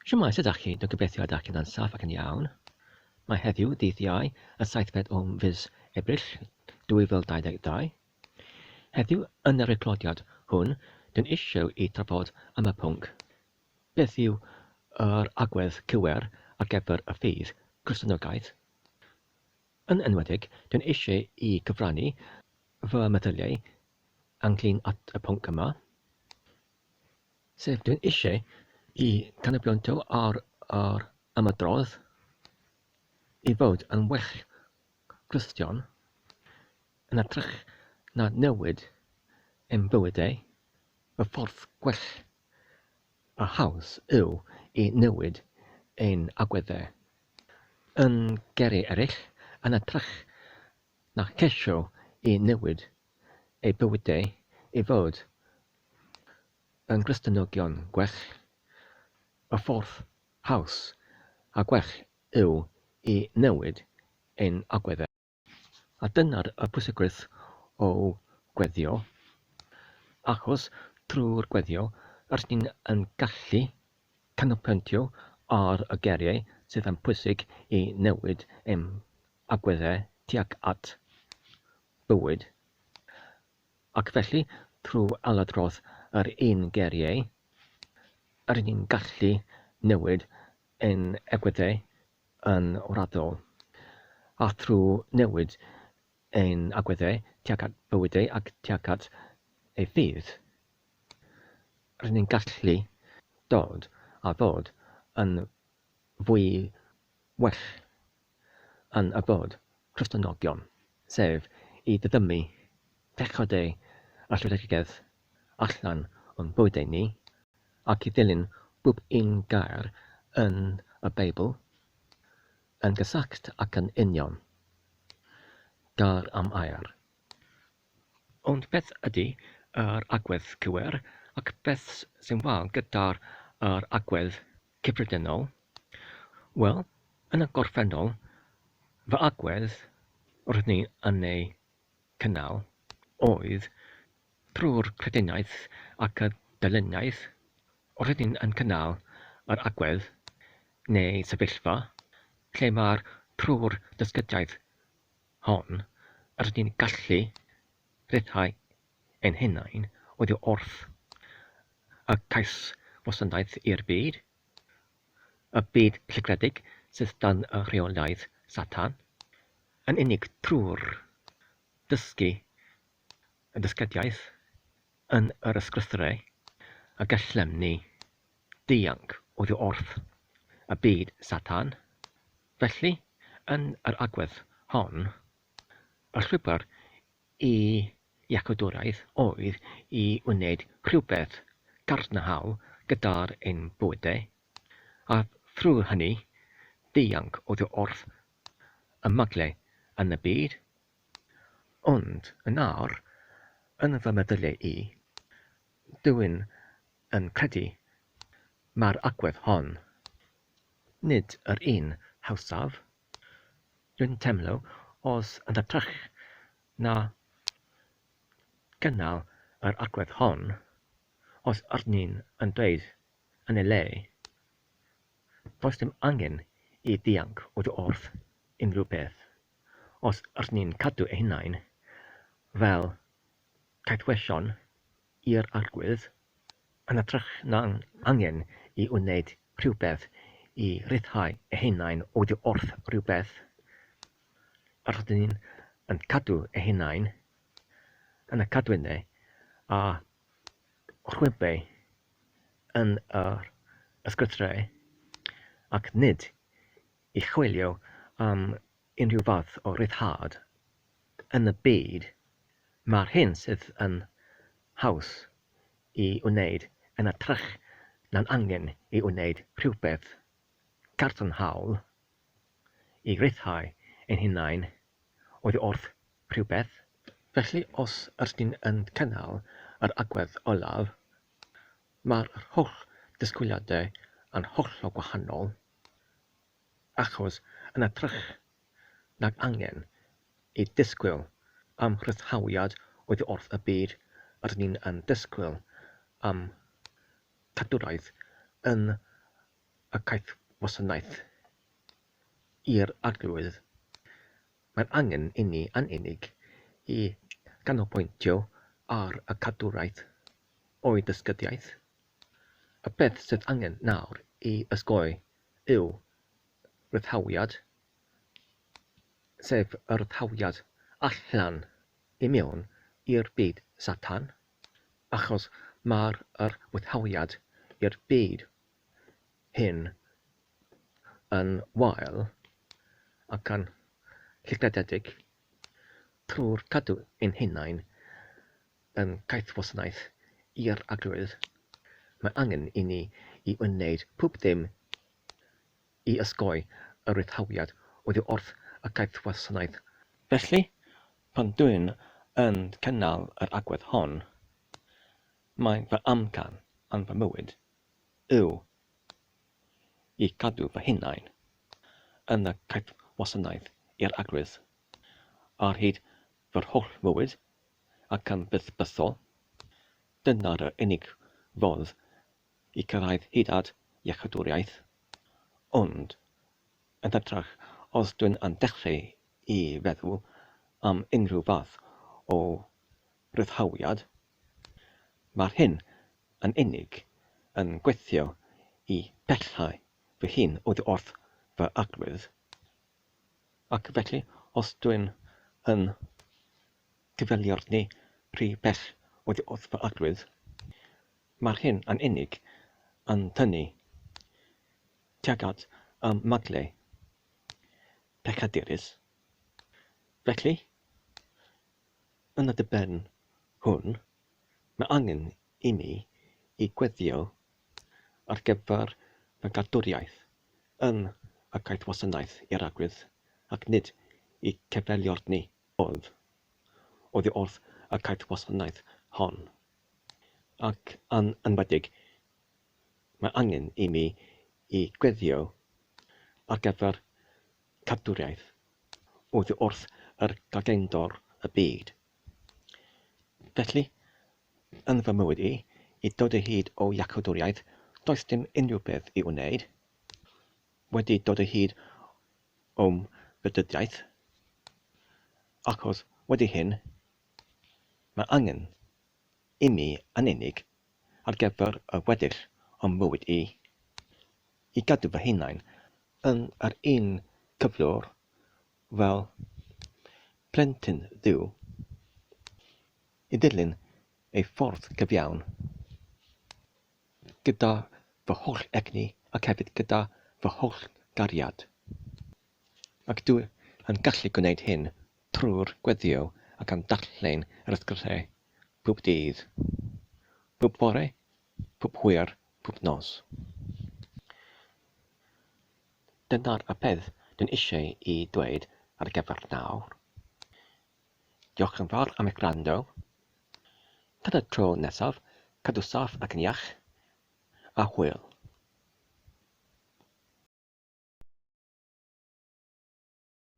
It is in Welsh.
Shwmae, sut ydach chi? Dwi'n gobeithio ydach chi'n saff ac yn iawn. Mae heddiw, ddydd Iau, y seithfed o fis Ebrill 2022. Heddiw, yn y recordiad hwn, dwi'n eisiau i trafod am y pwnc Beth yw yr agwedd cywir ar gyfer y ffydd Cristnogaeth? Yn enwedig, dwi'n eisiau i cyfrannu fy meddyliau ynglyn at y pwnc yma. Sef dwi'n eisiau i canolbwyntio ar yr ymadrodd i fod yn well Cristion yn hytrach na newid ein bywydau, y ffordd gwell a haws yw i newid ein agweddau. Yn geiriau eraill, yn hytrach na cheisio i newid eu bywydau i fod yn Gristnogion gwell, y ffordd haws a gwell yw i newid ein agweddau. A dyna'r y pwysigrwydd o gweddio, achos trwy'r gweddio rydyn ni'n yn gallu canolbwyntio ar y geiriau sydd yn pwysig i newid ein agweddau tuag at bywyd. Ac felly, trwy ailadrodd yr un geiriau, rydyn ni'n gallu newid ein agweddau yn raddol, a thrwy newid ein agweddau tuag at bywydau ac tuag at ei ffydd, rydyn ni'n gallu dod a fod yn fwy well yn y bod Cristnogion, sef i ddiddymu pechodau a llwyddigaeth allan o'n bywydau ni, ac i ddilyn bob un gair yn y Beibl yn gysact ac yn union, gair am air. Ond beth ydy yr agwedd cywir ac beth sy'n wael gyda'r yr agwedd cyffredinol? Wel, yn y gorffennol, fy agwedd roeddwn i yn ei cynnal oedd trwy'r crediniaeth ac y dyluniaeth, roeddwn i'n cynnal yr agwedd neu sefyllfa lle mae'r trwy'r dysgediaeth hon, rydyn ni'n gallu rhyddhau ein hunain oddi wrth y cais wasanaeth i'r byd, y byd llygredig sydd dan y rheolaeth Satan, yn unig trwy'r dysgu y dysgediaeth yn yr ysgrythurau y gallem ni dianc oddi wrth y byd Satan. Felly, yn yr agwedd hon, y llwybr i iachawdwriaeth oedd i wneud rhywbeth gadarnhaol gyda'r ein bywydau, a thrwy hynny dianc oddi wrth y maglau yn y byd. Ond yn awr, yn fy meddyliau i, dw i'n yn credu mai'r agwedd hon Nid yr un hawsaf. Dwi'n teimlo os yn hytrach na gynnal yr agwedd hon, os ydyn ni'n yn dweud yn ei le, does dim angen i ddianc oddi wrth unrhyw beth, os ydyn ni'n cadw ein hunain fel caethweision i'r Arglwydd, yn hytrach na'n angen i wneud rhywbeth i ryddhau eu hunain oddi wrth rywbeth, yr ydyn ni'n yn cadw eu hunain yn y cadwynau a rhwybau yn yr ysgrythurau, ac nid i chwilio am unrhyw fath o ryddhad yn y byd, mae'r hyn sydd yn haws i wneud yn hytrach na'n angen i wneud rhywbeth cadarnhaol i ryddhau ein hunain oddi wrth rhywbeth. Felly os ydyn ni'n yn cynnal yr agwedd olaf, mae'r holl ddisgwyliadau yn hollol gwahanol. Achos yn hytrach nag angen i ddisgwyl am rhyddhawiad oddi wrth y byd rydyn ni'n yn disgwyl am cadwraeth yn y caethwasanaeth i'r Arglwydd, mae'r angen inni yn unig i ganolbwyntio ar y cadwraeth o'i ddysgyddiaeth. Y peth sydd angen nawr i osgoi yw rhyddhawiad, sef y rhyddhawiad allan i mewn i'r byd Satan, achos mae'r yr rhyddhawiad i'r byd hyn yn wael ac yn llygredig trwy'r cadw ein hunain yn gaethwasanaeth i'r Arglwydd. Mae angen i ni i wneud pob dim i osgoi y rhyddhawiad oddi wrth y caethwasanaeth. Felly, pan dwi'n yn cynnal yr agwedd hon, mae fy amcan yn fy mywyd yw i gadw fy hunain yn y caethwasanaeth i'r Arglwydd ar hyd fy holl fywyd ac yn byth bythol. Dyna'r unig fodd i cyrraedd hyd at iachawdwriaeth. Ond, yn hytrach, os dwi'n yn dechrau i feddwl am unrhyw fath o ryddhawiad, mae'r hyn yn unig yn gweithio i bellhau fy hun oddi wrth fy arglwydd, ac felly os dwi'n yn cyfeiliorni rhy bell oddi wrth fy arglwydd, mae'r hyn yn unig yn tynnu tuag at y magle pechadurus. Felly, yn y diben hwn, mae angen i mi i gweddïo ar gyfer fy nghadwriaeth yn y caethwasanaeth i'r Arglwydd, ac nid i cyfeiliorni oedd oddi wrth y caethwasanaeth hon. Ac yn enwedig, mae angen i mi i gweddïo ar gyfer cadwriaeth oddi wrth yr gagendor y byd. Felly, yn fy mywyd i, i dod o hyd o iachawdwriaeth, does dim unrhyw beth i'w wneud. Wedi dod o hyd o'm fedyddiaeth, achos wedi hyn, mae angen imi yn unig ar gyfer y weddill o'm mywyd i, i gadw fy hunain yn yr un cyflwr fel plentyn Dduw, i ddilyn ei ffordd gyfiawn, gyda fy holl egni ac hefyd gyda fy holl gariad. Ac dw yn gallu gwneud hyn trwy'r gweddïo ac am darllen yr ysgrythurau pob dydd, pob bore, pob hwyr, pob nos. Dyna'r y peth dwi'n eisiau i dweud ar gyfer nawr. Diolch yn fawr am eich gwrando. Tan y tro nesaf, cadw saff ac yn iach, a hwyl.